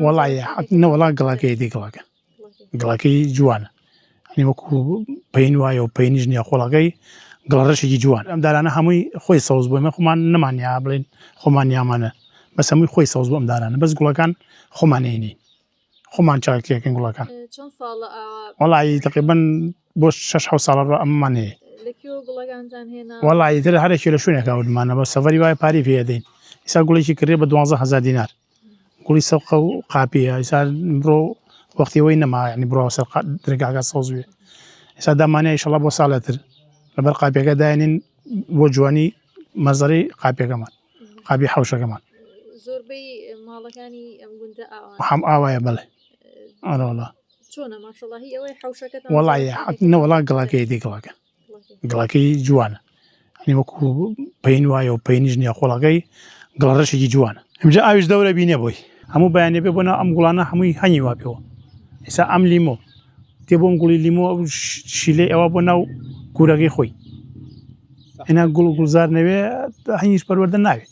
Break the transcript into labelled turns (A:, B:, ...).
A: وەڵی نەوەڵا گڵاکەیەتی گڵاکە گڵاکەی جوانە هەنی وەکو پین وایە و پینیش نییە خۆڵەکەی گڵڕەشێکی جوان ئەم دارانە هەمووی خۆی سەوز بوو ئێمە خۆمان نەمانیا بڵێن خۆمان یامانە بەس هەمووی خۆی سەوز بوو ئەم دارانە بەس گوڵەکان خۆمان نێنین خۆمان چاکیەکەین گوڵەکان
B: چەند ساڵە ئاوا
A: وەڵی تقریبا بۆ 6 حەوت ساڵە ڕۆ ئەمەمان هەیە
B: لە کوێوە گوڵەکانتان هێنا؟
A: وەڵی تر هەرێکی لە شوێنێکا وردمانە بە سەفەری وایە پارەی پێ ئەدەین ئیسا گوڵێکی کڕێ بە 12000 دینار گوڵی سەوقە و قاپیە ئیسا بڕۆ وەختی ئەوەی نەما یعنی بڕۆ سەر درگاکە سەوز بێ ئیسا دامانە ئیشەڵا بۆ ساڵێ تر لەبەر قاپیەکە داینین بۆ جوانی مەزەری قاپیەکەمان قاپی حەوشەکەمان
B: زۆربەی ماڵەکانی ئەم گوندە ئاوان
A: هەم ئاوایە بەڵێ ئەرۆڵا
B: چۆنە ماشەڵا هی ئەوەی حەوشەکەتان
A: وەڵی نەوەڵا گڵاکەیەتی گڵاکە گڵەکەی جوانە هەنی وەکو پین وایە و پینیش نییە خۆڵەکەی گڵڕەشێکی جوانە ئەمجا ئاویش دەورە بینێ بۆی هەموو بەیانێ بێ بۆ ناو ئەم گوڵانە هەمووی هەنی وا پێوە ئێستا ئەم لیمۆ تێ بۆم گوڵی لیمۆ ئەو شیلەی ئەوە بۆ ناو کوورەکەی خۆی هێنا گوڵ و گوڵزار نەوێ هەنیش پەروەردە ناوێت.